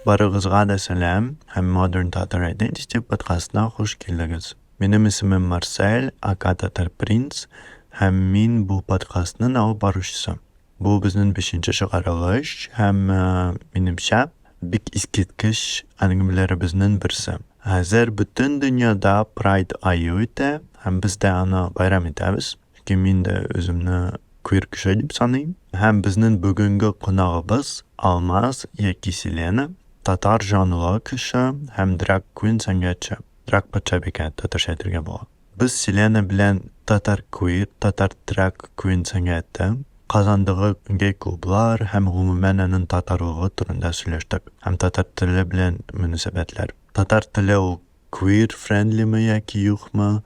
Барыгызга да сәлам һәм Modern Tatar Identity подкастына хуш килдегез. Минем исемем Марсель, ака Татар Принц, һәм мин бу подкастның алып баручысы. Бу безнең бишенче чыгарылыш һәм, минемчә, бик искиткеч әңгәмәләребезнең берсе. Хәзер бөтен дөньяда Прайд ае үтә һәм без дә аны бәйрәм итәбез. Чөнки мин дә үземне квир кеше дип саныйм. Һәм безнең бүгенге кунагыбыз Алмаз яки Селена, татар җанлы кеше һәм драг квин сәнгатьче. Драг патшабикә, татарча әйтергә була. Без Селена белән татар квир, татар драг квин сәнгате, Казандагы гей клублар һәм гомумән аның татарлыгы турында сөйләштек һәм татар теле белән мөнәсәбәтләр. Татар теле ул Квир френдлимы яки юкмы,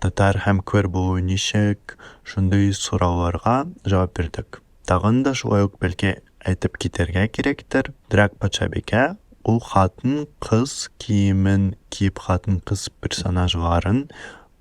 татар һәм квир булу ничек, шундый сорауларга җавап бирдек. Тагын да шулай ук бәлки әйтеп китәргә кирәктер, драг патшабикә ул хатын-кыз киемен киеп хатын-кыз персонажларын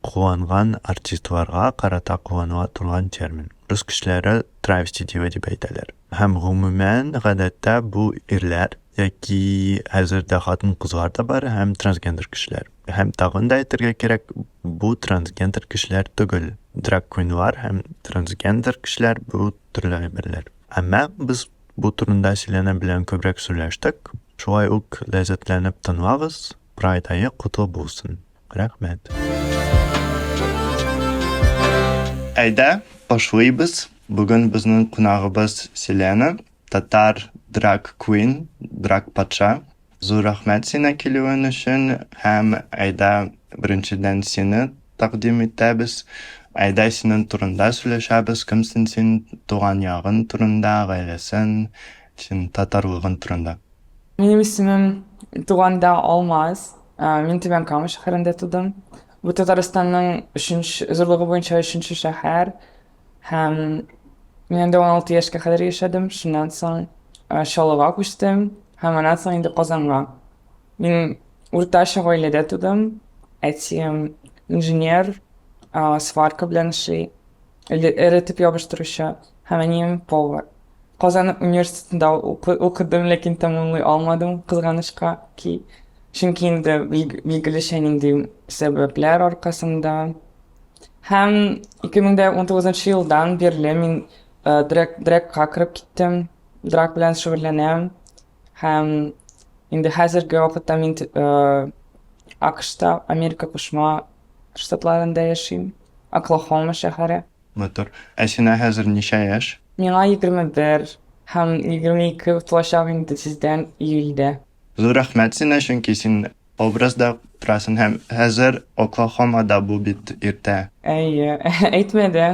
кулланган артистларга карата кулланыла торган термин. Рус кешеләре травести дива дип әйтәләр. Һәм гомумән, гадәттә бу ирләр яки хәзер дә хатын-кызлар да бар һәм трансгендер кешеләр. Һәм тагын да әйтергә кирәк, бу трансгендер кешеләр түгел. Драг-квинлар һәм трансгендер кешеләр бу төрле әйберләр. Әмма без бу турында Селена белән күбрәк сөйләштек. Шулай ук ләззәтләнеп тыңлагыз, Прайд ае котлы булсын! Рәхмәт. Әйдә, башлыйбыз. Бүген безнең кунагыбыз Селена, татар драг квин, драг патша. Зур рәхмәт сиңа килүең өчен һәм әйдә беренчедән сине тәкъдим итәбез. Әйдә синең турында сөйләшәбез, кемсең син, туган ягың турында, гаиләсең, син татарлыгың турында. Минем исемем туганда Алмаз. Мин Түбән Кама шәһәрендә тудым. Бу Татарстанның өченче, зурлыгы буенча өченче шәһәр. Һәм мин анда 16 яшькә кадәр яшәдем. Шуннан соң Чаллыга күчтем һәм аннан соң инде Казанга. Мин уртача гаиләдә тудым. Әтием инженер, сварка белән эшли, эретеп ябыштыручы һәм әнием повар. Казан университетында укыдым, ләкин тәмамлый алмадым, кызганычка ки. Чөнки инде билгелечә нинди сәбәпләр аркасында. Һәм 2019 елдан бирле мин э, дрэг, дрэгка кереп киттем. Драг белән шөгыльләнәм. Һәм инде хәзерге вакытта мин э, АКШта, Америка Кушма Штатларында яшим. Оклахома шәһәре. Матур. Ә сиңа хәзер ничә яшь? Миңа 21 һәм 22 тулачак инде тиздән июльдә. Зур рәхмәт сиңа, чөнки син образда торасың һәм хәзер Оклахомада бу бит иртә. Әйе, әйтмә дә.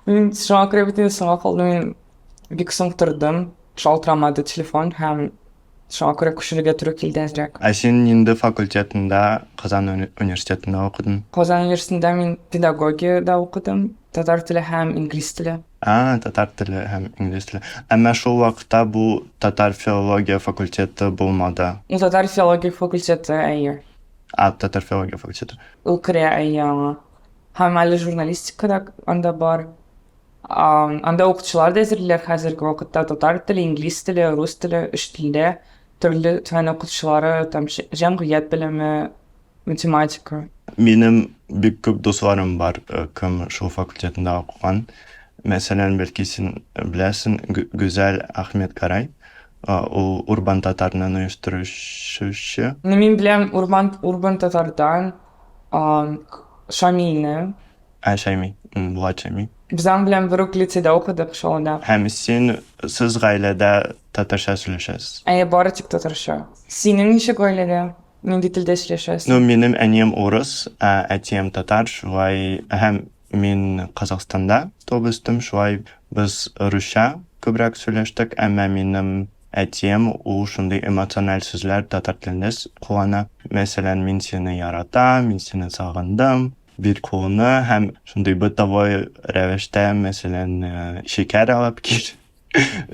Мин шуңа күрә бит инде соңга калдым. Мин бик соң тордым. Шалтырамады телефон һәм Шуңа күрә күчерергә туры килде әзрәк. Ә син нинди факультетында Казан университетында укыдың? Казан университетында мин педагогиядә укыдым. Татар теле һәм инглиз теле. А, татар теле һәм инглиз теле. Әмма шул вакытта бу татар филология факультеты булмады. Ул татар филология факультеты, әйе. А, татар филология факультеты. Ул керә, әйе, аңа. Һәм әле журналистика да анда бар. Анда укытучылар да әзерлиләр хәзерге вакытта татар теле, инглиз теле, рус теле, өч телдә төрле фән укытучылары, там җәмгыять белеме, математика. Минем бик күп дусларым бар, э, кем шул факультетында укыган. Мәсәлән, бәлки син беләсең, Гүзәл Ахмед Карай, э, ул Урбан Татарны оештыручы. Ну, мин беләм Урбан, Урбан Татардан Шамилне. Ә, Шәйми. Булат Шәйми. Без аның белән бер үк лицейда укыдык Чаллыда. Һәм син, сез гаиләдә татарча сөйләшәсез? Әйе, бары тик татарча. Синең ничек гаиләдә? Нинди телдә сөйләшәсең? Ну, минем әнием урыс, ә әтием татар, шулай һәм мин Казахстанда туып үстем, шулай без русча күбрәк сөйләштек, әмма минем әтием ул шундый эмоциональ сүзләр татар телендә куллана. Мәсәлән, мин сине яратам, мин сине сагындым. Бир кулына һәм шундый бытовой рәвештә, мәсәлән, э, шикәр алып кил,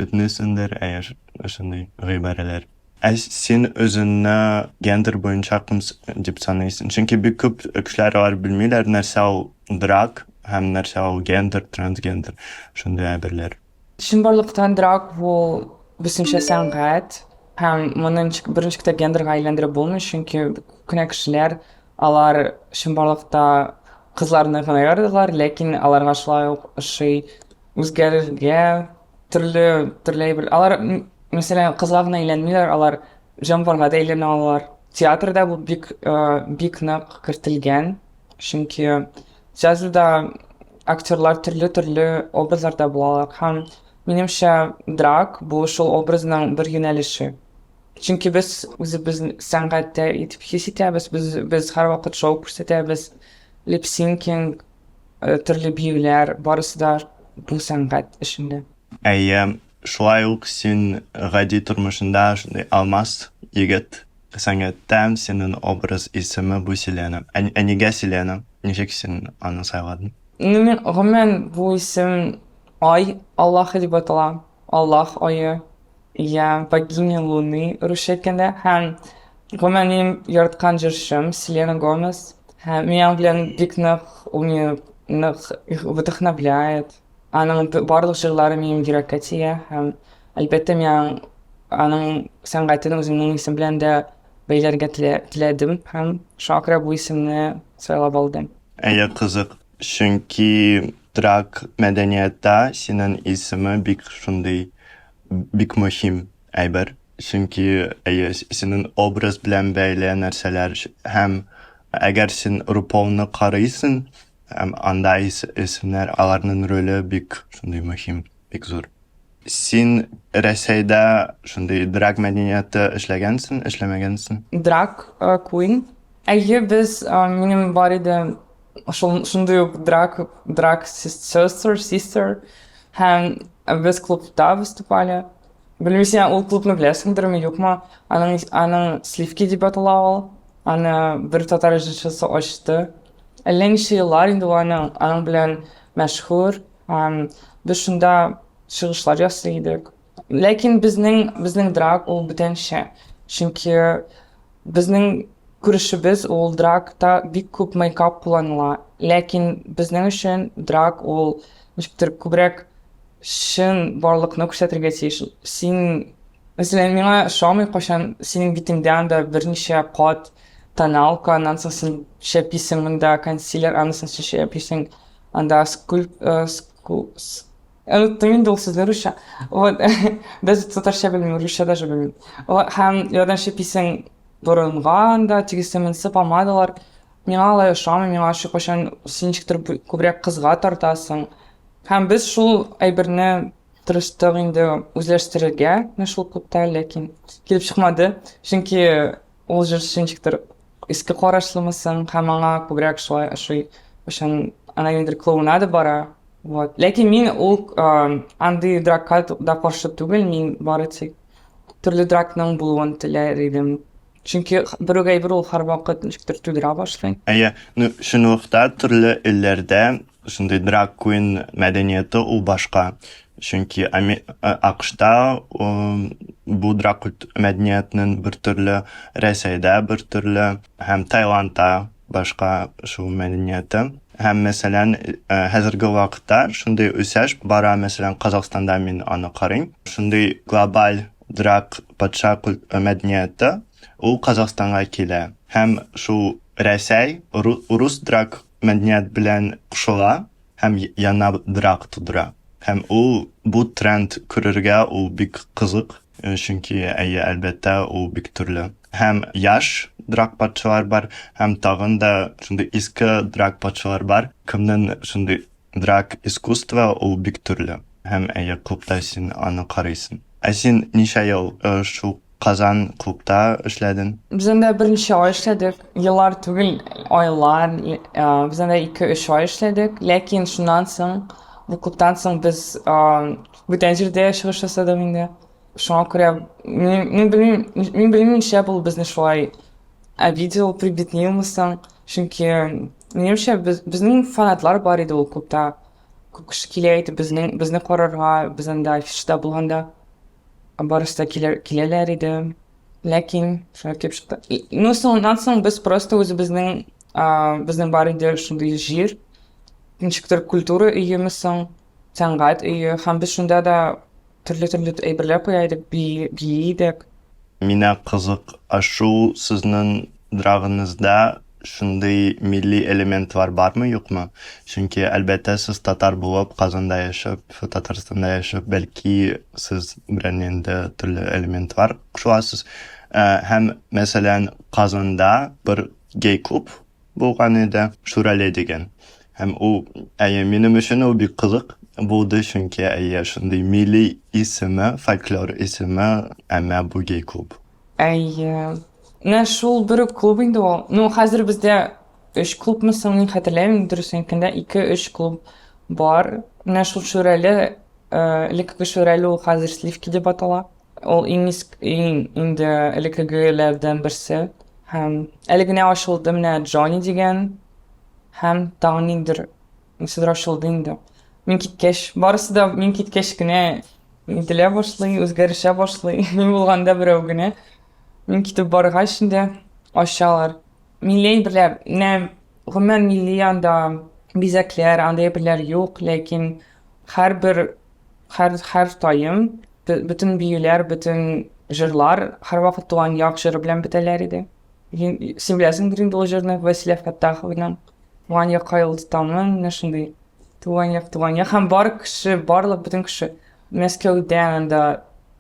өтне сүндер, әйе, шундый гыйбарәләр. Ә син үзеңне гендер буенча кем дип саныйсың? Чөнки бик күп кешеләр алар белмиләр, нәрсә ул драг һәм нәрсә ул гендер, трансгендер, шундый әйберләр. Чынбарлыктан драг ул бөтенчә сәнгать. Һәм моны ничек берничек тә гендерга әйләндереп булмый, чөнки күп кенә кешеләр алар чынбарлыкта кызларны гына яраталар, ләкин аларга шулай ук ошый үзгәрергә, төрле төрле әйбер. Алар, мәсәлән, кызга гына әйләнмиләр, алар җанварга да әйләнә алалар. Театрда бу бик бик нык кертелгән, чөнки театрда актерлар төрле-төрле образларда булалар һәм минемчә, драг бу шул образның бер юнәлеше. Чөнки без үзебез сәнгатьтә итеп хис итәбез, без һәрвакыт шоу күрсәтәбез, липсинкинг, төрле биюләр, барысы да бу сәнгать эчендә. Әйе, шулай ук син гади тормышында шундый алмаз егет. Сәнгатьтә синең образ исеме бу Селена. Ә нигә Селена? Ничек син аны сайладың? Ну, мин, гомумән, бу исем Ай Аллаһы дип атала. Аллаһ ае. Я богиня Луны русча әйткәндә. Һәм гомумән минем яраткан җырчым Селена Гомес. Һәм мин аның белән бик нык, ул мине нык вдохновляет. Аның барлык җырлары минем йөрәккә тия һәм әлбәттә мин аның, аның сәнгатен үземнең исем белән дә бәйләргә теләдем һәм шуңа күрә бу исемне сайлап алдым. Әйе, кызык. Чөнки драг мәдәниятта синең исеме бик шундый бик мөһим әйбер. Чөнки әйе, синең образ белән бәйле нәрсәләр һәм әгәр син RuPaulны карыйсың, һәм анда исемнәр, аларның роле бик шундый мөһим, бик зур. Син Рәсәйдә шундый драг мәдәнияте эшләгәнсең, эшләмәгәнсең? Драг куин. Әйе, без, минем бар иде шул шундый ук драг sister, sister һәм без клубта выступали. Белмим, син ул клубны беләсеңдерме, юкмы? Аның Сливки дип атала ул. Аны бер татар җырчысы ачты. Әллә ничә еллар инде ул аның белән мәшһүр. Һәм без шунда чыгышлар ясый идек. Ләкин безнең драг ул бүтәнчә. Чөнки безнең күрешебез ул драгта бик күп мейкап кулланыла. Ләкин безнең өчен драг ул ничектер күбрәк чын барлыкны күрсәтергә тиеш. Син, мәсәлән, миңа ошамый, кайчан синең битеңдә анда берничә кат тоналка, аннан соң син чәписең монда консилер, анысын син чәписең анда скульп, ску, оныттым инде ул сүзне русча. Вот, без татарча белмим, русча даже белмим. Вот, һәм ярдәм чәписең борынга анда, тегесе монысы помадалар. Миңа алай ошамый, миңа ошый кайчан син ничектер күбрәк кызга тартасың. Һәм без шул әйберне тырыштык инде үзләштерергә, менә шул клубта, ләкин килеп чыкмады. Чөнки ул җырчы ничектер иске карашлымы соң, һәм аңа күбрәк шулай ошый. Өчен ана ниндидер клоунада бара. Вот. Ләкин мин ул андый дракка да каршы түгел, мин бары тик төрле дракның булуын теләр идем. Чөнки бер үк әйбер ул һәрвакыт ничектер тудыра башлый. Әйе, ну, чынлыкта төрле илләрдә шундый драг куин мәдәнияте ул башка. Чөнки АКШта бу драг мәдәниятнең бер төрле, Рәсәйдә бер төрле һәм Таиландта башка шул мәдәнияте. Һәм, мәсәлән, хәзерге вакытта шундый үсеш бара, мәсәлән, Казахстанда мин аны карыйм. Шундый глобаль драг патша мәдәнияте ул Казахстанга килә. Һәм шул Рәсәй рус драг мәдәният белән кушыла һәм яңа драг тудыра. Һәм ул бу тренд күрергә ул бик кызык, чөнки әйе, әлбәттә, ул бик төрле. Һәм яшь драг патшалар бар, һәм тагын да шундый иске драг патшалар бар, кемнең шундый драг искусство ул бик төрле. Һәм әйе, клубта син аны карыйсың. Ә син ничә ел шул Казан клубта эшләдең? Без анда берничә ай эшләдек. Еллар түгел, айлар. Без анда 2-3 ай эшләдек. Ләкин шуннан соң, бу клубтан соң без бүтән җирдә чыгыш ясадык инде. Шуңа күрә мин белмим, мин белмим нишләп ул безне шулай обидел, прибеднилмы соң. Чөнки минемчә без, безнең фанатлар бар иде ул клубта. Күп кеше килә иде безнең безне карарга, без анда афишада булганда. Барысы да килә, киләләр иде. Ләкин шулай килеп чыкты. Ну, соңыннан соң без просто үзебезнең, безнең бар иде шундый җир, ничектер культура өеме соң, сәнгать өе, һәм без шунда да төрле-төрле әйберләр куя идек, бии идек. Мина кызык, ә шул сезнең драгынызда шундый милли элементлар бармы, юкмы? Чөнки, әлбәттә, сез татар булып, Казанда яшәп, Татарстанда яшәп, бәлки сез белән инде төрле элементлар кушыласыз. Һәм, мәсәлән, Казанда бер гей-клуб булган иде, Шүрәле дигән. Һәм ул, әйе, минем өчен ул бик кызык булды, чөнки, әйе, шундый милли исеме, фольклор исеме, әмма бу гей-клуб. Әйе. Менә шул бер үк клуб инде ул. Ну, хәзер бездә өч клубмы соң, мин хәтерләмим, дөресен әйткәндә, ике-өч клуб бар. Менә шул Шүрәле, элеккеге Шүрәле ул хәзер Сливки дип атала. Ул иң иң инде элеккегеләрдән берсе. Һәм әле генә ачылды менә Джонни дигән һәм тагын ниндидер нәрсәдер ачылды инде. Мин киткәч, барысы да мин киткәч кенә ителә башлый, үзгәрешә башлый. Мин булганда берәү генә. Мин китеп баргач инде ачалар. Милли әйберләр, менә гомумән милли анда бизәкләр, андый әйберләр юк, ләкин һәрбер һәр һәр таем бөтен биюләр, бөтен җырлар һәрвакыт туган як җыры белән бетәләр иде. Син беләсеңдер инде ул җырны Вәсилә Фәттахованың. Туган якка юл тотамын, менә шундый. Туган як, туган як. Һәм бар кеше, барлык бөтен кеше Мәскәүдән, анда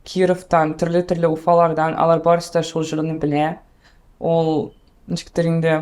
Кировтан, төрле-төрле Уфалардан, алар барысы да шул җырны белә. Ул ничектер инде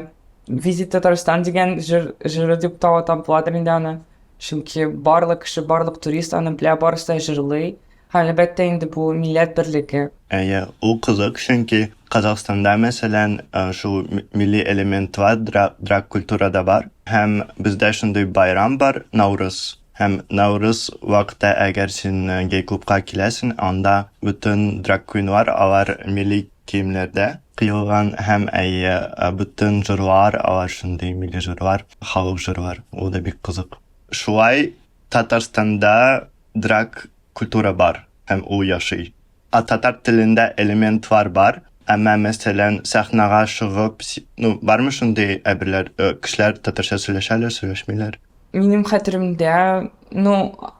Визит Татарстан дигән җыр, җыры дип тә атап буладыр инде аны. Чөнки барлык кеше, барлык турист аны белә, барысы да җырлый. Һәм әлбәттә инде бу милләт берлеге. Әйе, ул кызык, чөнки Казахстанда, мәсәлән, шул милли элементлар драг культура да бар. Һәм бездә шундый байрам бар, Наурыз. Һәм Наурыз вакытта, әгәр син гей-клубка киләсең, анда бөтен драг-квинлар, алар милли киемнәрдә кыелган һәм, әйе, бөтен җырлар, алар шундый милли җырлар, халык җырлар. Ул да бик кызык. Шулай Татарстанда драг культура бар һәм ул яши. Ә татар телендә элементлар бар, әмма, мәсәлән, сәхнәгә чыгып, ну, бармы шундый әйберләр, кешеләр татарча сөйләшәләр, сөйләшмиләр? Минем хәтеремдә, ну,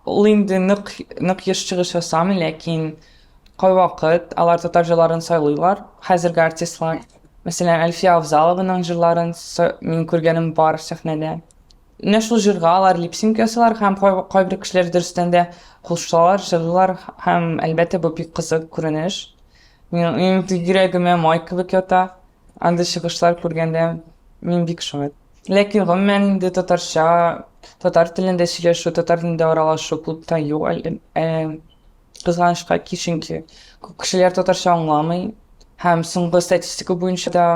ул инде нык, нык еш чыгыш ясамый, ләкин кайвакыт алар татар җырларын сайлыйлар, хәзерге артистлар. Мәсәлән, Әлфия Авзалованың җырларын мин күргәнем бар сәхнәдә. Менә шул җырга алар липсинг ясыйлар һәм кайбер кешеләр дөрестән дә кушылалар, җырлыйлар һәм, әлбәттә, бу бик кызык күренеш. Минем йөрәгемә май кебек ята. Андый чыгышлар күргәндә мин бик шат. Ләкин гомумән инде татарча, татар телендә сөйләшү, татар телендә аралашу клубта юк әле. Кызганычка ки, чөнки күп кешеләр татарча аңламый һәм соңгы статистика буенча да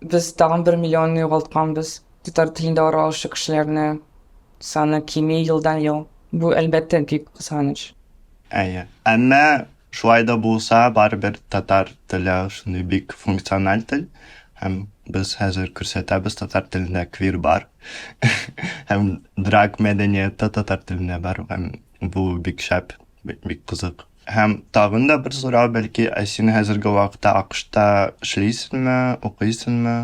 без тагын бер миллионны югалтканбыз. Татар телендә аралашучы кешеләрне саны кими елдан-ел. Бу, әлбәттә, бик кызганыч. Әйе. Әмма шулай да булса, барыбер татар теле шундый бик функциональ тел. Һәм без хәзер күрсәтәбез, татар телендә квир бар. Һәм драг мәдәнияте татар телендә бар. Һәм бу бик шәп, бик, бик кызык. Һәм тагын да бер сорау, бәлки, ә син хәзерге вакытта АКШта эшлисеңме, укыйсыңмы?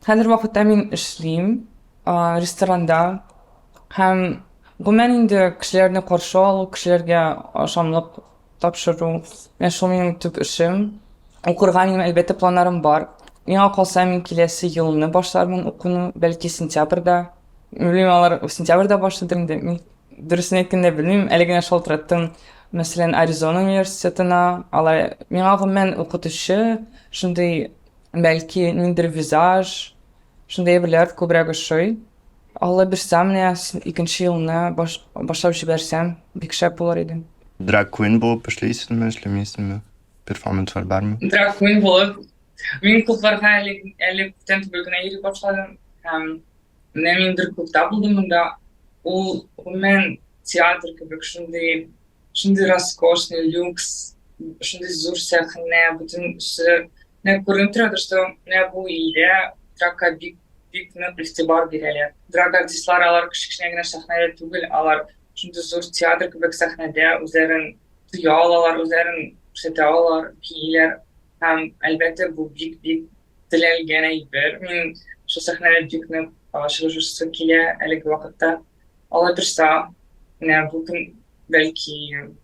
Хәзер вакытта мин эшлим ресторанда һәм гомумән инде кешеләрне каршы алу, кешеләргә ашамлык тапшыру. Менә шул минем төп эшем. Укырга минем, әлбәттә, планнарым бар. Миңа калса, мин киләсе елны башлармын укуны, бәлки сентябрьдә. Белмим, алар сентябрьдә башлыйдыр инде. Мин дөресен әйткәндә белмим. Әле генә шалтыраттым, мәсәлән, Аризона университетына. Алар миңа гомумән укытучы шундый Бәлки, ниндидер визаж, шундый әйберләр күбрәк ошый. Алла бирсә, менә икенче елны баш, башлап җибәрсәм, бик шәп булыр иде. Драг квин булып эшлисеңме, эшләмисеңме? Перформанслар бармы? Драг квин булып. Мин клубларга әле, әле күптән түгел генә йөри башладым. Һәм менә мин бер клубта булдым монда. Ул гомумән театр кебек шундый шундый роскошный люкс, шундый зур сәхнә, бөтен менә күренеп тора, что менә бу илдә драгка бик бик нык игътибар бирәләр. Драг артистлар алар кечкенә генә сәхнәдә түгел, алар шундый зур театр кебек сәхнәдә үзләрен тоя алалар, үзләрен күрсәтә алалар, бииләр. Һәм, әлбәттә, бу бик-бик теләлгән әйбер. Мин шул сәхнәдә бик нык чыгыш килә әлеге вакытта. Алла бирса, менә бу көн, бәлки,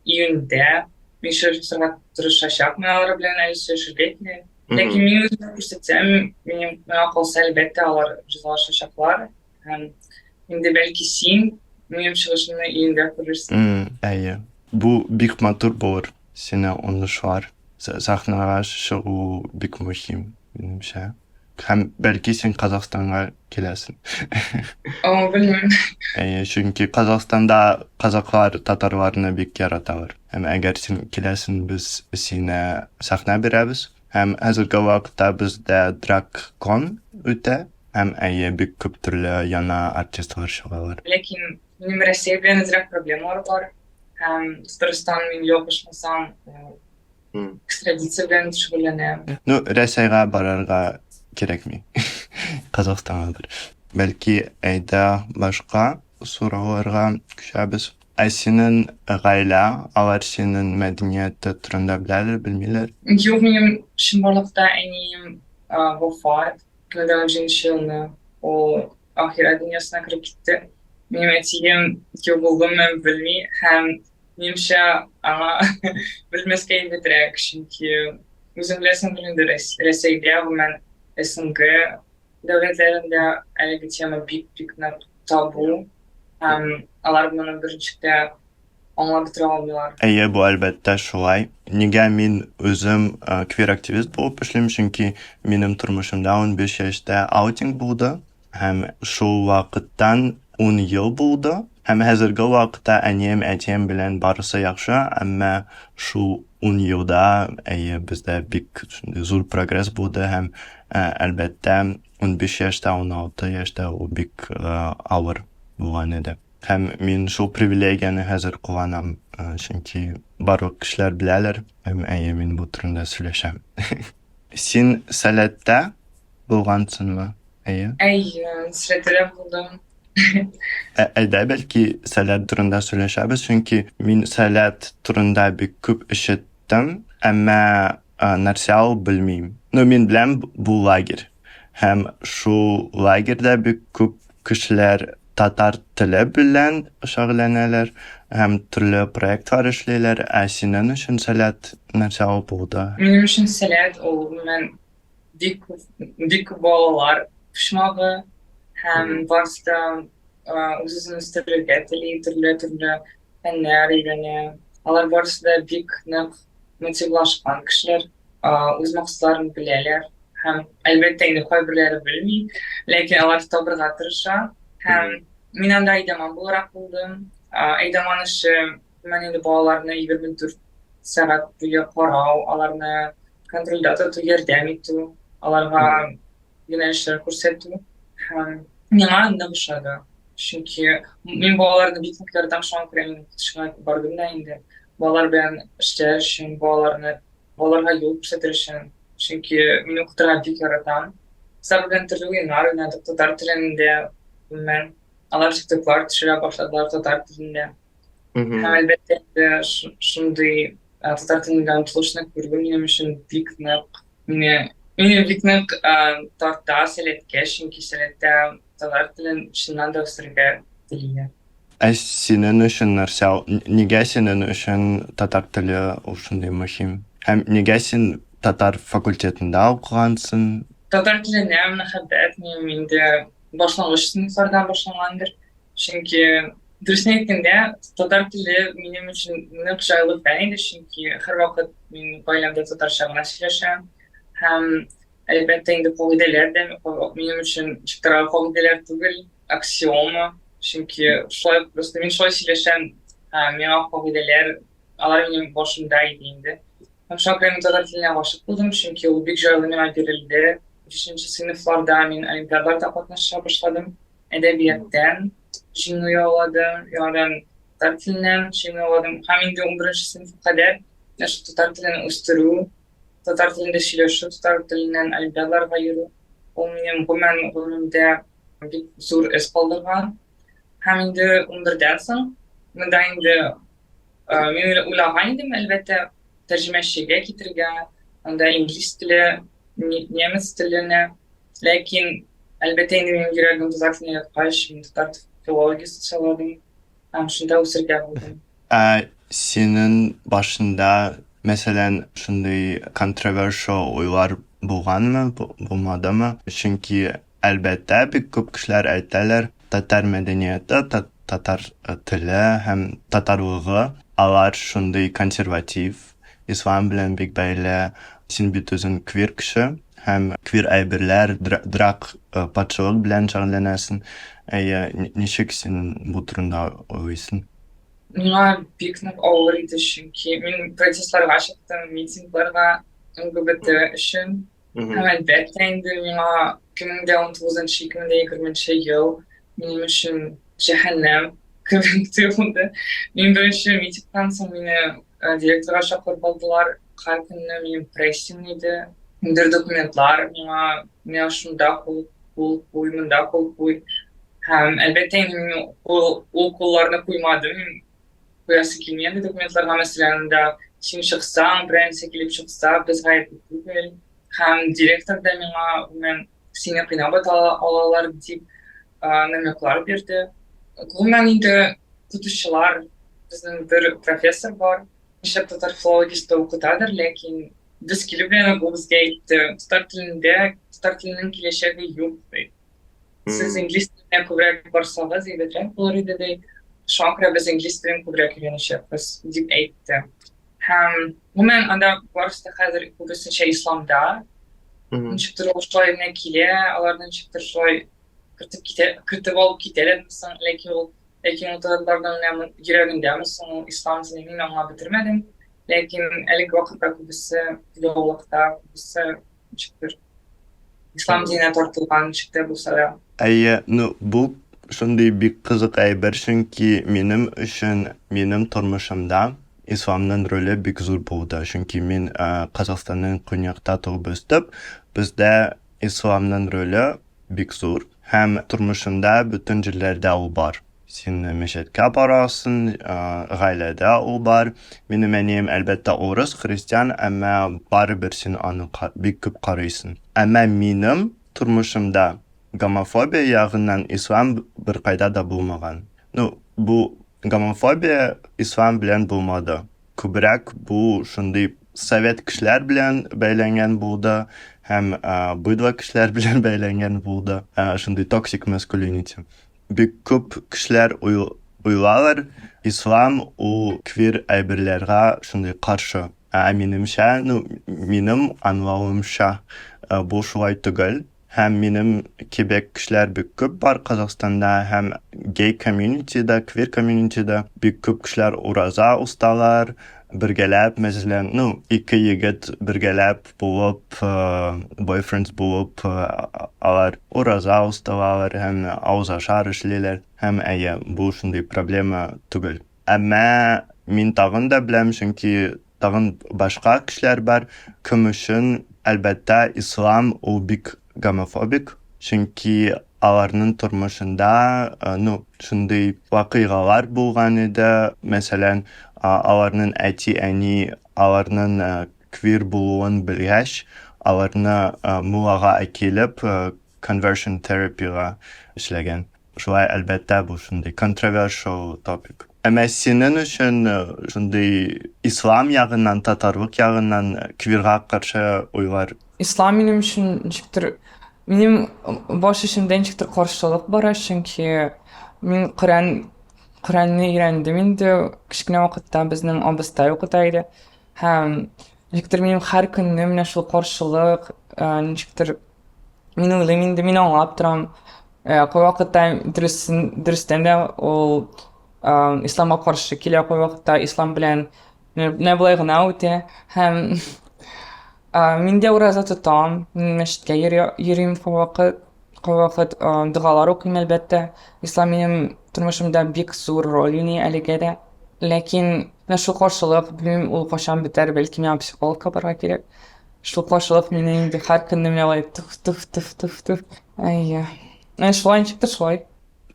июньдә мин чыгыш ясарга Тырышачакмын алар белән әле сөйләшергә кирәк. Ләкин мин үземне күрсәтсәм, минем миңа калса, әлбәттә, алар ризалашачаклар. Һәм инде бәлки син минем чыгышымны өеңдә күрерсең. Әйе. Бу бик матур булыр, сине уңышлар. Сәхнәгә чыгу бик мөһим, минемчә. Һәм бәлки син Казахстанга киләсең. О, белмим. Әйе, чөнки Казахстанда казаклар татарларны бик яраталар. Һәм әгәр син киләсең, без сине сәхнә бирәбез. Һәм хәзерге вакытта бездә драгкон үтә. Һәм әйе, бик күп төрле яңа артистлар чыгалар. Ләкин минем Россия белән әзрәк проблемалар бар. Һәм Татарстан мин ялгышмасам, экстрадиция белән шөгыльләнә. Ну, Рәсәйгә барырга кирәкми. Казахстанга бер. Бәлки, әйдә башка сорауларга күчәбез. Ә синең гаилә, алар синең мәдәнияте турында беләләр, белмиләр? Юк, минем чынбарлыкта әнием вафат. 2017 елны ул ахирәт дөньясына кереп китте. Минем әтием юк булдымы белми һәм минемчә аңа белмәскә әйбәтрәк, чөнки үзең беләсеңдер инде Рәсәйдә, гомумән СНГ дәүләтләрендә әлеге тема бик-бик нык табу һәм алар моны берничек тә аңлап бетерә алмыйлар. Әйе, бу әлбәттә шулай. Нигә мин үзем квир-активист булып эшлим? Чөнки минем тормышымда 15 яшьтә аутинг булды һәм шул вакыттан 10 ел булды. Һәм хәзерге вакытта әнием, әтием белән барысы яхшы, әмма шул 10 елда, әйе, бездә бик шундый зур прогресс булды һәм, әлбәттә, 15 яшьтә, 16 яшьтә ул бик авыр булган иде. Һәм мин шул привилегияне хәзер кулланам, чөнки барлык кешеләр беләләр, һәм әйе, мин бу турында сөйләшәм. Син Сәләттә булгансыңмы? Әйе. Әйе, Сәләттә дә булдым. Әйдә, бәлки Сәләт турында сөйләшәбез, чөнки мин Сәләт турында бик күп ишеттем, әмма нәрсә ул белмим. Ну, мин беләм, бу лагерь. Һәм шул лагерьда бик күп кешеләр татар теле белән шөгыльләнәләр һәм төрле проектлар эшлиләр. Ә синең өчен Сәләт нәрсә ул булды? Минем өчен Сәләт ул гомумән бик күп, бик күп балалар почмагы һәм барысы да үз-үзен үстерергә тели, төрле-төрле фәннәр өйрәнә. Алар барысы да бик нык мотивлашкан кешеләр, үз максатларын беләләр һәм, әлбәттә инде, кайберләре белми, ләкин алар табырга тырыша. Һәм мин анда әйдәман буларак булдым. Әйдәман эше менә инде балаларны 24 сәгать буе карау, аларны контрольдә тоту, ярдәм итү, аларга юнәлешләр күрсәтү. Һәм миңа нык ошады. Чөнки мин балаларны бик нык яратам, шуңа күрә мин укытучыга бардым да инде. Балалар белән эшләр өчен, балаларны балаларга юл күрсәтер өчен. Чөнки мин укытырга бик яратам. Кызлар белән төрле уеннар уйнадык, татар телендә, гомумән. Алар тиктоклар төшерә башладылар татар телендә. Һәм әлбәттә инде шундый татар телендә омтылышны күрү минем өчен бик нык мине мине бик нык тарта Сәләткә, чөнки Сәләттә татар телен чыннан да үстерергә телиләр. Ә синең өчен нәрсә ул? Нигә синең өчен татар теле ул шундый мөһим? Һәм нигә син татар факультетында укыгансың? Татар теленә мәхәббәт минем инде башлангыч сыйныфлардан башлангандыр. Чөнки, дөресен әйткәндә, татар теле минем өчен нык җайлы фән иде, чөнки һәрвакыт мин гаиләмдә татарча гына сөйләшәм. Һәм, әлбәттә, инде кагыйдәләр дә минем өчен чиктара кагыйдәләр түгел, аксиома. Чөнки шулай просто мин шулай сөйләшәм, миңа кагыйдәләр, алар минем башымда иде инде. Һәм шуңа күрә мин татар теленә гашыйк булдым, чөнки ул бик җайлы миңа бирелде. Бишенче сыйныфларда мин олимпиадаларда катнаша башладым. Әдәбияттан җиңү яуладым, яңадан татар теленнән җиңү яуладым. Һәм инде 11 сыйныфка кадәр менә шул татар телен үстерү, татар телендә сөйләшү, татар теленнән олимпиадаларга йөрү, ул минем гомумән гомеремдә бик зур эз калдырган. Һәм инде 11-дән соң монда инде мин уйлаган идем, әлбәттә, тәрҗемәчегә китергә, анда инглиз теле, немец теленә. Ләкин, әлбәттә, инде минем йөрәгем татар теленә яткач, мин татар филологиясе сайладым һәм шунда үсергә булдым. Ә синең башында Мәсәлән, шундый controversial уйлар булганмы, булмадымы? Чөнки, әлбәттә, бик күп кешеләр әйтәләр, татар мәдәнияте, татар теле һәм татарлыгы, алар шундый консерватив, ислам белән бик бәйле. Син бит үзең квир кеше һәм квир әйберләр, драк патшалык белән шөгыльләнәсең. Әйе, ничек син бу турында уйлыйсың? Миңа бик нык авыр иде, чөнки мин протестларга чыктым, митингларга ЛГБТ өчен. Һәм әлбәттә инде миңа 2019-2020 ел минем өчен җәһәннәм кебек тоелды. Мин беренче митингтан соң мине директорга чакырып алдылар. Һәр көнне минем прессинг иде. Ниндидер документлар миңа, миңа шунда кул кул куй, монда кул куй. Һәм әлбәттә инде мин ул, ул кулларны куймадым. Мин куясы килми андый документларга, мәсәлән, анда син чыксаң, берәр нәрсә килеп чыкса, без гаепле түгел. Һәм директор да миңа, гомумән, сине кыйнап ата алалар дип намеклар бирде. Гомумән инде укытучылар, безнең бер профессор бар, нишләп татар филологиясендә укытадыр, ләкин без килү белән үк ул безгә әйтте, татар телендә, татар теленең киләчәге юк, ди. Сез инглиз теленә күбрәк барсагыз, әйбәтрәк булыр иде, ди. Шуңа күрә без инглиз телен күбрәк өйрәнәчәкбез, дип әйтте. Һәм гомумән анда барысы да хәзер күбесенчә исламда. Ничектер ул шулай гына килә, аларны ничектер шулай кертеп китә, кертеп алып китәләрме соң, ләкин ул ләкин ул татарларның менә йөрәгендәме соң ул ислам дине, мин аңлап бетермәдем. Ләкин әлеге вакытта күбесе яулыкта, күбесе ничектер ислам диненә тартылган ничек тә булса да. Әйе, ну бу шундый бик кызык әйбер, чөнки минем өчен, минем тормышымда исламның роле бик зур булды. Чөнки мин Казахстанның көньякта туып үстеп, бездә исламның роле бик зур һәм тормышымда бөтен җирләрдә ул бар. Син мәчеткә барасың, гаиләдә ул бар. Минем әнием, әлбәттә, урыс, христиан, әмма барыбер син аны бик күп карыйсың. Әмма минем тормышымда гомофобия ягыннан ислам беркайда да булмаган. Ну, бу гомофобия ислам белән булмады. Күбрәк бу шундый совет кешеләр белән бәйләнгән булды һәм быдло кешеләр белән бәйләнгән булды. Шундый токсик masculinity. Бик күп кешеләр уйлалар, ислам ул квир әйберләргә шундый каршы. Ә минемчә, ну, минем аңлавымча, бу шулай түгел. Һәм минем кебек кешеләр бик күп бар Казахстанда һәм гей комьюнитида, квир комьюнитида бик күп кешеләр ураза осталар, бергәләп, мәсәлән, ну, ике егет бергәләп булып, бойфрендс булып, алар ураза осталалар һәм авыз ашар эшлиләр. Һәм әйе, бу шундый проблема түгел. Әмма мин тагын да беләм, чөнки тагын башка кешеләр бар, кем өчен, әлбәттә, ислам ул бик гомофобик, чөнки аларның тормышында, ну, шундый вакыйгалар булган иде, мәсәлән, аларның әти-әни аларның квир булуын белгәч, аларны муллага әкелеп, conversion therapy-га эшләгән. Шулай, әлбәттә, бу шундый controversial topic. Әмма синең өчен шундый ислам ягыннан, татарлык ягыннан квирга каршы уйлар? Ислам минем өчен ничектер, минем баш эчемдә ничектер каршылык бара, чөнки мин Коръән Коръәнне өйрәндем инде кечкенә вакытта безнең абыстай укыта иде. Һәм ничектер минем һәр көнне менә шул каршылык, ничектер мин уйлыйм инде, мин аңлап торам. Кайвакытта дөресен, дөрестән дә ул исламга каршы килә, кайвакытта ислам белән менә болай гына үтә. Һәм мин дә ураза тотам, мин мәчеткә йөрим кайвакыт, кайвакыт догалар укыйм, әлбәттә. Ислам минем тормышымда бик зур роль уйный әлегә дә. Ләкин менә шул каршылык, белмим, ул кайчан бетәр, бәлки миңа психологка барырга кирәк. Шул каршылык мине инде һәр көнне менә алай туф туф туф туф туф. Әйе. Менә шулай ничектер шулай.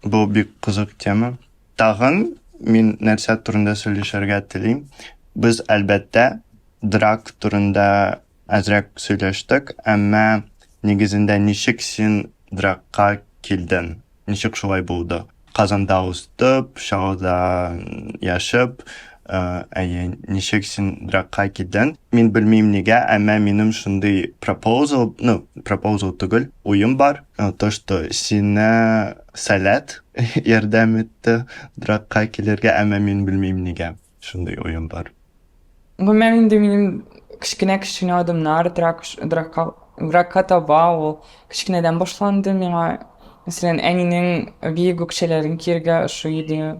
Бу бик кызык тема. Тагын мин нәрсә турында сөйләшергә телим. Без, әлбәттә, драк турында әзрәк сөйләштек, әмма нигезендә ничек син дракка килдең? Ничек шулай булды? Казанда үстеп, Чаллыда яшәп, Әйе, ничек син драгка килдең? Мин белмим нигә, әмма минем шундый proposal, ну, proposal түгел, уем бар, то, что сине Сәләт ярдәм итте драгка килергә, әмма мин белмим нигә шундый уем бар. Гомумән инде минем кечкенә-кечкенә адымнар драг, драгка, драгка таба ул кечкенәдән башланды миңа. Мәсәлән, әнинең биек үкчәләрен кияргә ошый иде.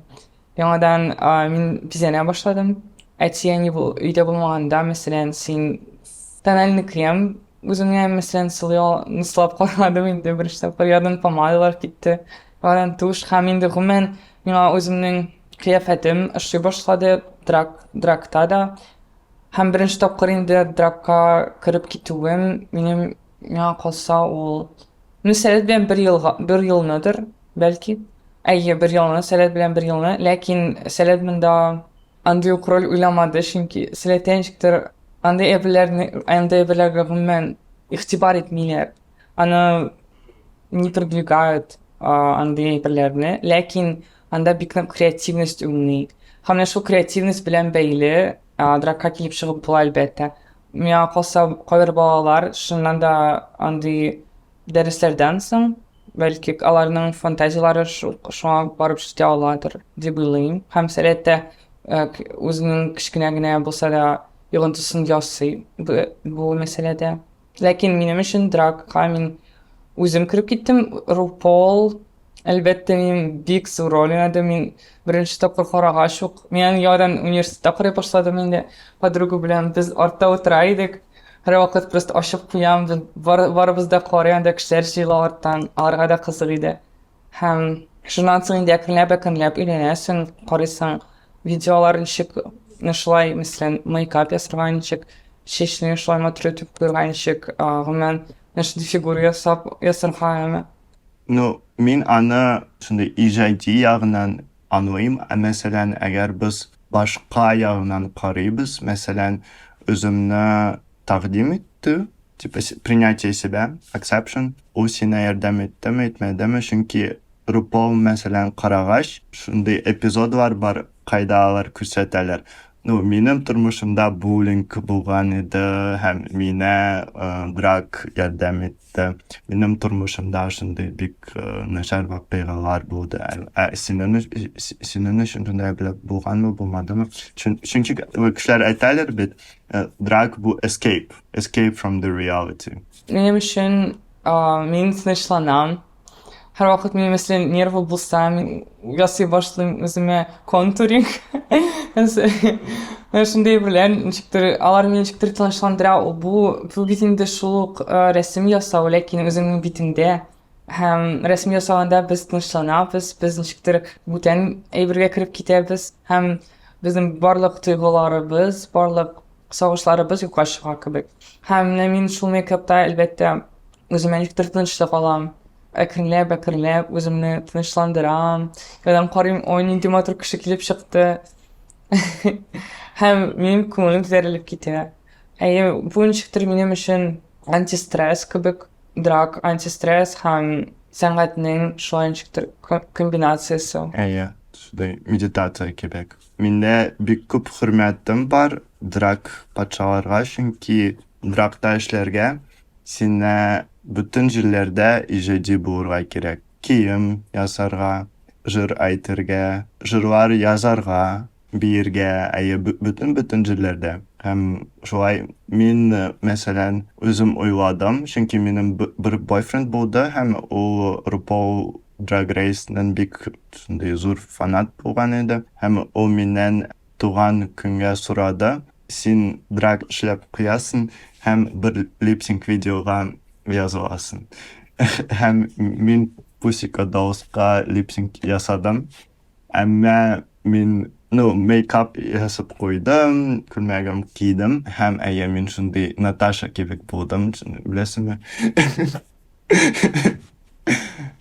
Яңадан мин бизәнә башладым. Әти-әни бу өйдә булмаганда, мәсәлән, син тональный крем үзеңә, мәсәлән, сылый сылап карадым инде беренче тапкыр. Яңадан помадалар китте. Яңадан тушь һәм инде гомумән миңа үземнең кыяфәтем ошый башлады драк, дракта да. Һәм беренче тапкыр инде дракка кереп китүем минем миңа калса ул ну сәләт белән бер елга бер елныдыр бәлки. Әйе, бер елны, Сәләт белән бер елны, ләкин Сәләт монда андый ук роль уйламады, чөнки Сәләттә ничектер андый әйберләрне, андый әйберләргә гомумән игътибар итмиләр. Аны не продвигают андый әйберләрне, ләкин анда бик нык креативность уйный. Һәм менә шул креативность белән бәйле дракка килеп чыгып була, әлбәттә. Миңа калса, кайбер балалар чыннан да андый дәресләрдән соң, бәлки, аларның фантазияләре шуңа барып җитә аладыр дип уйлыйм. Һәм Сәләт тә үзенең кечкенә генә булса да йогынтысын ясый бу мәсьәләдә. Ләкин минем өчен дракка мин үзем кереп киттем. RuPaul, әлбәттә, минем бик зур роль уйнады. Мин беренче тапкыр карагач ук, мин аны яңадан университетта карый башладым инде. Подруга белән без артта утыра идек. Һәрвакыт просто ачып куям, без барыбыз да карый, анда кешеләр җыела арттан, аларга да кызык иде. Һәм шуннан соң инде әкренләп-әкренләп өйрәнәсең, карыйсың, видеолар ничек шулай, мәсәлән, мейкап ясарга ничек, чәчне шулай матур итеп куярга ничек, гомумән, менә шундый фигура ясап ясарга әмма. Ну, мин аны шундый иҗади ягыннан аңлыйм. Ә мәсәлән, әгәр без башка ягыннан карыйбыз, мәсәлән, үземне тәкъдим итү, типа принятие себя, acception, ул сиңа ярдәм иттеме, итмәдеме? Чөнки RuPaul, мәсәлән, карагач, шундый эпизодлар бар, кайда алар күрсәтәләр. Ну, минем тормышымда буллинг булган иде һәм мине драг ярдәм итте. Минем тормышымда шундый бик начар вакыйгалар булды. Ә синең синең өчен шундый әйберләр булганмы, булмадымы? Чөнки кешеләр әйтәләр бит, драг бу escape, escape from the reality. Минем өчен мин тынычланам. Һәрвакыт мин, мәсәлән, нервы булса, мин ясый башлыйм үземә контуринг. Менә шундый әйберләр ничектер, алар мине ничектер тынычландыра. Ул бу бит инде шул ук рәсем ясау, ләкин үзеңнең битеңдә. Һәм рәсем ясаганда без тынычланабыз, без ничектер бүтән әйбергә кереп китәбез һәм безнең барлык тойгыларыбыз, барлык сагышларыбыз юкка чыга кебек. Һәм менә мин шул мейкапта, әлбәттә, үземә ничектер тынычлык алам. Әкренләп, әкренләп үземне тынычландырам. Ядан карыйм, ой, нинди матур кеше килеп чыкты. Һәм минем күңелем күтәрелеп китә. Әйе, бу ничектер минем өчен антистресс кебек, драг антистресс һәм сәнгатьнең шулай ничектер комбинациясе. Әйе, шундый медитация кебек. Миндә бик күп хөрмәтем бар драг патшаларга, чөнки драгта эшләргә сине бөтен җирләрдә иҗади булырга кирәк. Кием ясарга, җыр әйтергә, җырлар язарга, биергә, әйе, бөтен-бөтен җирләрдә. Һәм шулай мин, мәсәлән, үзем уйладым, чөнки минем бер бойфренд булды һәм ул RuPaul Drag Race-ның бик шундый зур фанат булган иде. Һәм ул миннән туган көнгә сорады, син драг эшләп куясың һәм бер липсинг видеога языласың. Һәм мин Pussycat Dolls-ка липсинг ясадым. Әмма мин, ну, мейкап ясап куйдым, күлмәгем кидем һәм әйе, мин шундый Наташа кебек булдым, беләсеңме?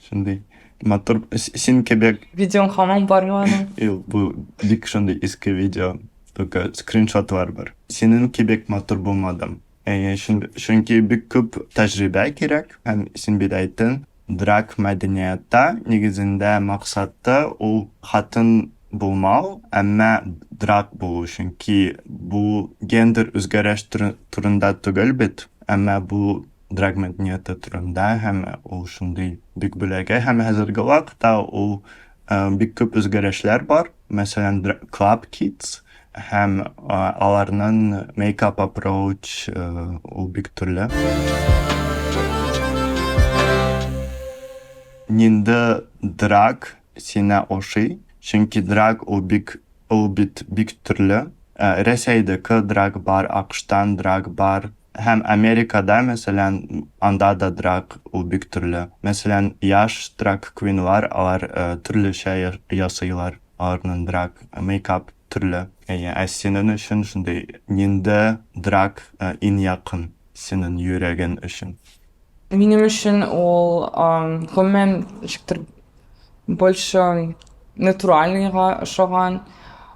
Шундый матур син кебек. Видеоң һаман бармы аның? Юк, бу бик шундый иске видео, только скриншотлар бар. Синең кебек матур булмадым. Әйе, чөнки бик күп тәҗрибә кирәк, һәм син бит әйттең, драг мәдәниятта нигезендә максаты ул хатын булмау, әмма драг булу, чөнки бу гендер үзгәреш турында түгел бит, әмма бу драг мәдәнияте турында һәм ул шундый бик бөләгәй һәм хәзерге вакытта ул бик күп үзгәрешләр бар. Мәсәлән, Club Kids һәм аларның makeup approach ул бик төрле. Нинди драг сиңа ошый? Чөнки драг ул бик ул бит бик төрле. Рәсәйдәге драг бар, АКШтан драг бар. Һәм Америкада, мәсәлән, анда да драг ул бик төрле. Мәсәлән, яшь драг квинлар, алар төрлечә ясыйлар. Аларның драг, мейкап төрле. Әйе, ә синең өчен шундый нинди драг иң якын синең йөрәгең өчен? Минем өчен ул гомумән ничектер больше натуральныйга ошаган.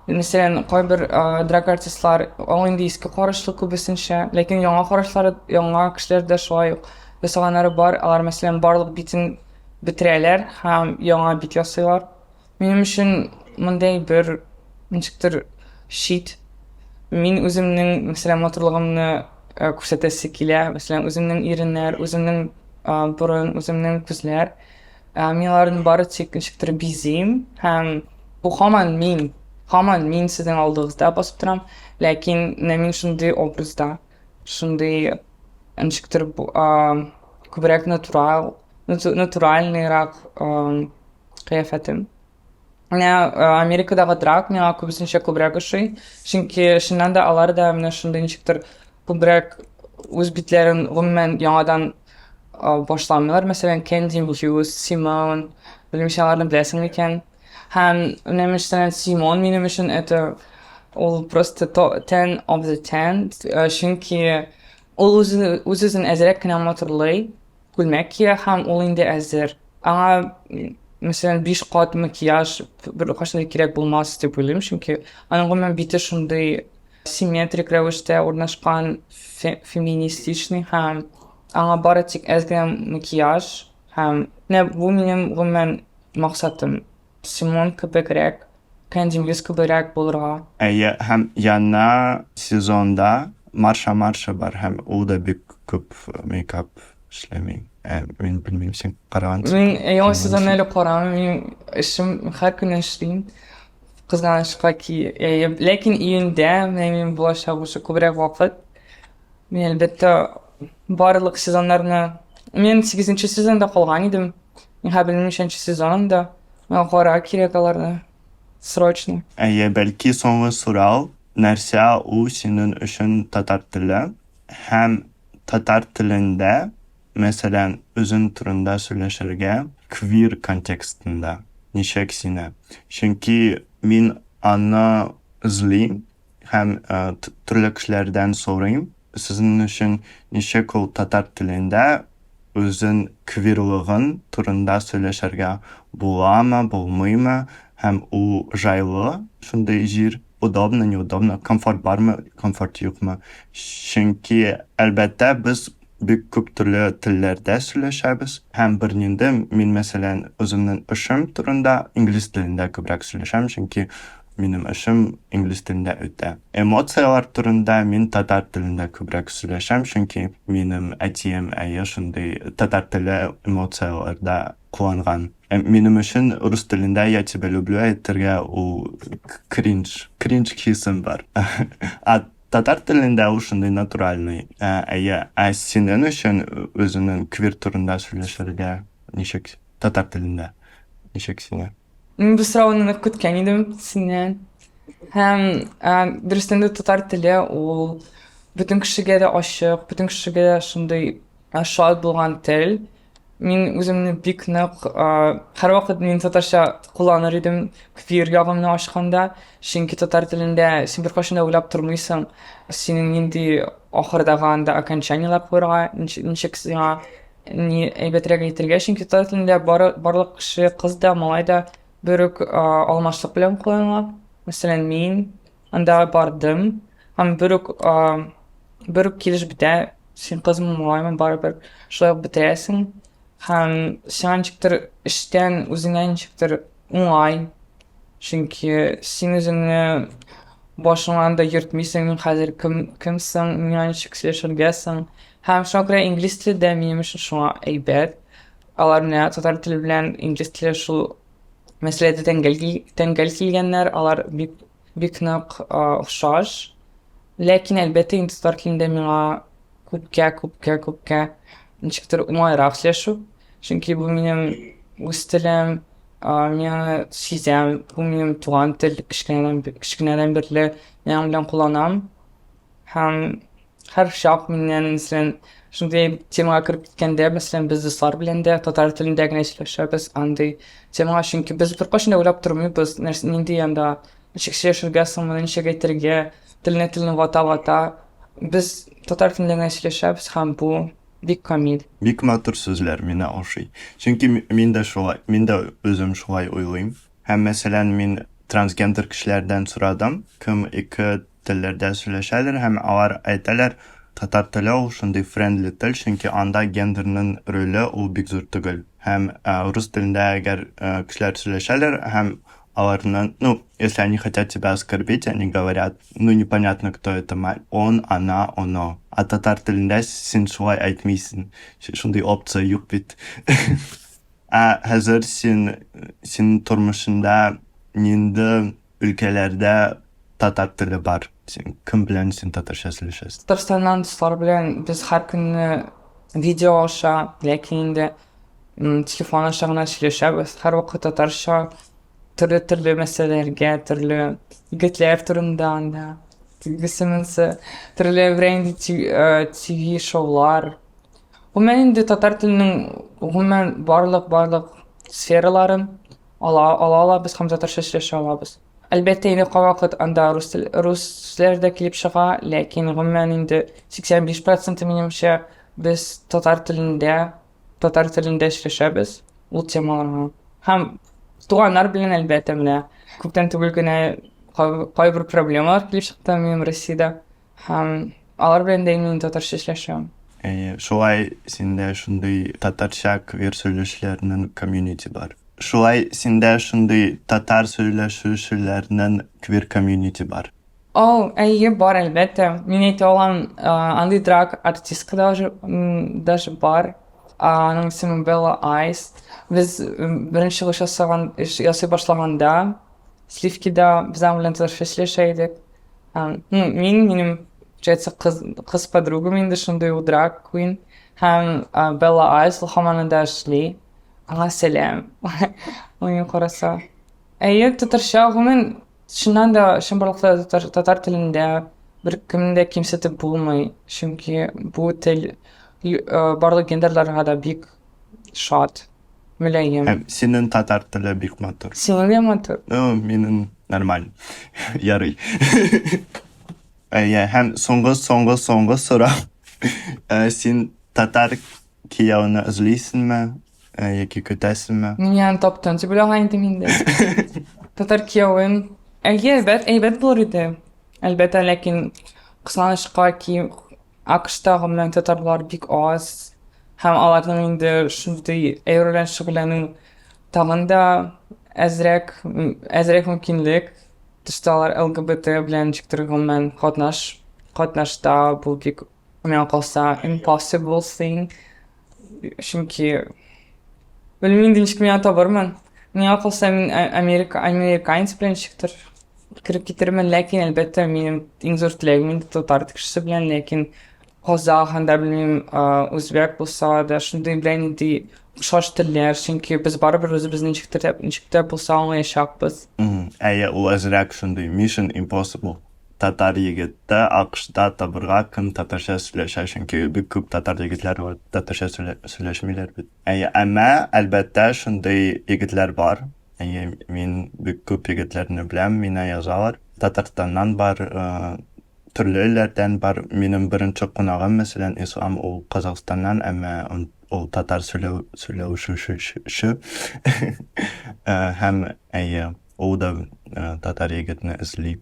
Мәсәлән, кайбер драг артистлар ул инде иске карашлы күбесенчә, ләкин яңа карашлары, яңа кешеләр дә шулай ук ясаганнары бар. Алар, мәсәлән, барлык битен бетерәләр һәм яңа бит ясыйлар. Минем өчен мондый бер ничектер чит. Мин үземнең, мәсәлән, матурлыгымны күрсәтәсе килә. Мәсәлән, үземнең иреннәр, үземнең борын, үземнең күзләр. Мин аларны бары тик ничектер бизим һәм бу һаман мин, һаман мин сезнең алдыгызда басып торам. Ләкин менә мин шундый образда, шундый ничектер күбрәк натурал, натуральныйрак кыяфәтем. Менә Америкадагы драг миңа күбесенчә күбрәк ошый. Чөнки чыннан да алар да менә шундый ничектер күбрәк үз битләрен гомумән яңадан башламыйлар. Мәсәлән, Кэнди Мьюз, Симон, белмим, син аларны беләсең микән? Һәм менә мәсәлән, Симон минем өчен это ул просто 10 of the 10, чөнки ул үз-үзен әзрәк кенә матурлый. Күлмәк кия һәм ул инде әзер. Аңа, мәсәлән, 5 кат макияж беркайчан да кирәк булмас дип уйлыйм, чөнки аның гомумән бите шундый симметрик рәвештә урнашкан, феминистичный һәм аңа бары тик әз генә макияж һәм менә бу минем гомумән максатым. Симон кебегрәк, Кэнди Мьюз кебегрәк булырга. Әйе, һәм яңа сезонда Марша Марша бар һәм ул да бик күп мейкап эшләми. Ә, мин белмим, син карагансың. Мин яңа сезонны әле карамыйм, минем эшем һәр көн эшлим. Кызганычка ки, әйе, ләкин июньдә менә минем булачак уже күбрәк вакыт. Мин әлбәттә барлык сезоннарны. Мин сигезенче сезонда калган идем. Мин хәзер белмим ничәнче сезон да. Миңа карарга кирәк аларны. Срочно. Әйе, бәлки соңгы сорау, нәрсә ул синең өчен татар теле? Һәм татар телендә, мәсәлән, үзең турында сөйләшергә квир контекстында ничек сине? Чөнки мин аны эзлим һәм төрле кешеләрдән сорыйм, сезнең өчен ничек ул татар телендә үзен квирлыгын турында сөйләшергә буламы, булмыймы һәм ул җайлы шундый җир, удобно, неудобно, комфорт бармы, комфорт юкмы. Чөнки, әлбәттә, без бик күп төрле телләрдә сөйләшәбез һәм бернинди мин, мәсәлән, үземнең эшем турында инглиз телендә күбрәк сөйләшәм, чөнки минем эшем инглиз телендә үтә. Эмоцияләр турында мин татар телендә күбрәк сөйләшәм, чөнки минем әтием әйе шундый татар теле эмоцияләрдә кулланган. Минем өчен рус телендә я тебя люблю әйтергә ул кринж, кринж хисем бар. Ә татар телендә ул шундый натуральный. Әйе, ә синең өчен үзеңнең квир турында сөйләшергә ничек татар телендә? Ничек сиңа? Мин бу сорауны нык көткән идем синнән. Һәм дөрестән дә татар теле ул бөтен кешегә дә ачык, бөтен кешегә дә шундый шат булган тел. Мин үземне бик нык һәрвакыт мин татарча кулланыр идем квир ягымны ачканда, чөнки татар телендә син беркайчан да уйлап тормыйсың, синең нинди ахырдагы анда окончаниеләр куярга, ничек сиңа ни әйбәтрәк әйтергә, чөнки татар телендә бары, барлык кеше, кыз да, малай да бер үк алмашлык белән кулланыла. Мәсәлән, мин анда бардым һәм бер үк килеш бетә. Син кызмы, малаймы, барыбер шулай ук бетерәсең. Һәм сиңа ничектер эчтән үзеңә ничектер уңай. Чөнки син үзеңне башыңнан да йөртмисең, мин хәзер кем, кем соң, миңа ничек сөйләшергә соң? Һәм шуңа күрә инглиз теле дә минем өчен шуңа әйбәт. Алар менә татар теле белән инглиз теле шул мәсьәләдә тәңгәл, тәңгәл килгәннәр, алар бик бик нык охшаш. Ләкин, әлбәттә, инде татар телендә миңа күпкә, күпкә, күпкә ничектер уңайрак сөйләшү. Чөнки бу минем үз телем, мин аны сизәм, бу минем туган тел, кечкенәдән, кечкенәдән бирле мин аның белән кулланам. Һәм һәр чак миннән, мәсәлән, шундый темага кереп киткәндә, мәсәлән, без дуслар белән дә татар телендә генә сөйләшәбез андый темага, чөнки без беркайчан да уйлап тормыйбыз, нәрсә, нинди анда, ничек сөйләшергә соң, моны ничек әйтергә, телне телне вата-вата. Без татар телендә генә сөйләшәбез һәм бу бик камил. Бик матур сүзләр, миңа ошый. Чөнки мин дә шулай, мин дә үзем шулай уйлыйм. Һәм, мәсәлән, мин трансгендер кешеләрдән сорадым, кем ике телләрдә сөйләшәләр һәм алар әйтәләр, татар теле ул шундый френдли тел, чөнки анда гендерның роле ул бик зур түгел. Һәм рус телендә әгәр кешеләр сөйләшәләр һәм аларны, ну, если они хотят тебя оскорбить, они говорят, ну, непонятно, кто это, он, она, оно. А татар телендә син шулай әйтмисең, шундый опция юк бит. Ә хәзер син, синең тормышында нинди өлкәләрдә татар теле бар? Син кем белән син татарча сөйләшәсең? Татарстаннан дуслар белән без һәр көнне видео аша, ләкин инде телефон аша гына сөйләшәбез. Һәрвакыт татарча төрле-төрле мәсьәләләргә, төрле егетләр турында анда, тегесе-монысы, төрле берәр ТВ шоулар. Гомумән инде татар теленең гомумән барлык-барлык сфераларын ала, ала алабыз һәм татарча сөйләшә алабыз. Әлбәттә, инде кайвакыт анда рус тел, рус сүзләре дә килеп чыга, ләкин гомумән инде 85 проценты минемчә без татар телендә, татар телендә сөйләшәбез ул темаларга. Һәм туганнар белән әлбәттә менә күптән түгел генә кайбер проблемалар килеп чыкты минем Россиядә. Һәм алар белән дә мин татарча сөйләшәм. Әйе, шулай синдә шундый татарча квир сөйләүчеләрнең комьюнити бар. Шулай синдә шундый татар сөйләшүчеләрнең квир комьюнити бар. О, әйе, бар, әлбәттә. Мин әйтә алам, андый драг артистка даже, даже бар. Аның исеме Белла Айс. Без беренче чыгыш ясаган, ясый башлаганда, Сливкида без аның белән татарча сөйләшә идек. Ну, мин, минем, получается, кыз, кыз подругам инде шундый ук драг квин. Һәм Белла Айс ул һаман анда эшли. Аңа сәлам. Ул мине караса. Әйе, татарча гомумән чыннан да чынбарлыкта татар, татар телендә беркемне дә кимсетеп булмый. Чөнки бу тел барлык гендерларга да бик шат. Мөлаем. Һәм синең татар теле бик матур. Синең дә матур. Ну, минем нормаль. Ярый. Әйе, һәм соңгы, соңгы, соңгы сорау. Э, син татар кияүне эзлисеңме? Э, яки көтәсеңме? Мин аны таптым дип уйлаган идем инде. Татар киявен. Әйе, әйбәт, әйбәт булыр иде. Әлбәттә, ләкин кызганычка ки, АКШта гомумән татарлар бик аз һәм аларның инде шундый әйбер белән шөгыльләнү тагын да әзрәк әзрәк мөмкинлек. Төштә алар ЛГБТ белән ничектер гомумән катнаш катнашта бу бик миңа калса impossible thing. Чөнки белмим инде ничек миңа табырмын. Миңа калса мин Америка американец белән ничектер кереп китермен, ләкин әлбәттә минем иң зур теләгем инде татар кешесе белән, ләкин казах анда белмим, үзбәк булса да шундый белән нинди охшаш телләр, чөнки без барыбер үзебезне ничектер ничек тә булса аңлаячакбыз. Әйе, ул әзрәк шундый Mission Impossible. Татар егетте АКШта табырга кем татарча сөйләшә, чөнки бик күп татар егетләр бар, татарча сөйләшмиләр бит. Әйе, әмма әлбәттә шундый егетләр бар. Әйе, мин бик күп егетләрне беләм, миңа язалар. Татарстаннан бар, төрле илләрдән бар. Минем беренче кунагым, мәсәлән, Ислам, ул Казахстаннан, әмма ул татар сөйләү сөйләүче. Һәм әйе, Ул да татар егетне эзли.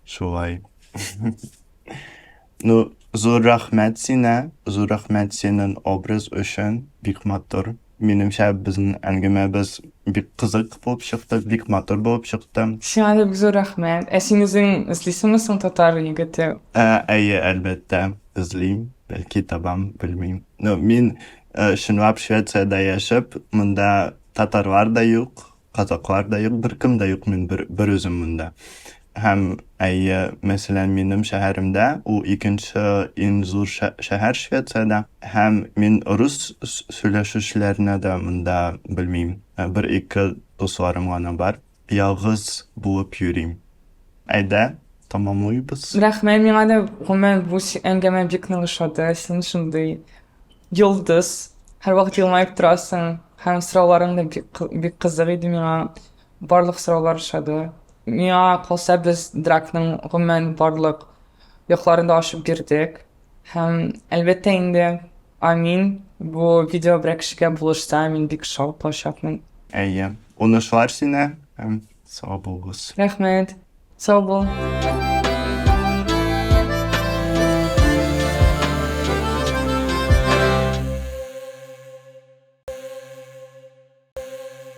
Шулай. Ну, зур рәхмәт сиңа, зур рәхмәт синең образ өчен, бик матур. Минемчә, безнең әңгәмәбез бик кызык булып чыкты, бик матур булып чыкты. Сиңа да бик зур рәхмәт. Ә син үзең эзлисеңме соң татар егете? Ә, әйе, әлбәттә, эзлим. Бәлки табам, белмим. Но мин чынлап Швециядә яшәп, монда татарлар да юк, казаклар да юк, беркем дә юк, мин бер, бер үзем монда. Һәм әйе, мәсәлән, минем шәһәремдә, ул икенче иң зур шәһәр Швециядә, һәм мин рус сөйләшүчеләрне дә монда белмим. Бер-ике дусларым гына бар. Ялгыз булып йөрим. Әйдә, тәмамлыйбыз. Рәхмәт, миңа да гомумән бу әңгәмә бик нык ошады. Син шундый йолдыз, һәрвакыт елмаеп торасың һәм сорауларың да бик, бик кызык иде миңа. Барлык сораулар ошады. Миңа калса, без дракның гомумән барлык якларын да ачып бирдек. Һәм, әлбәттә инде, амин, бу видео берәр кешегә булышса, мин бик шат булачакмын. Әйе. Уңышлар сиңа һәм сау булыгыз. Рәхмәт. Сау бул.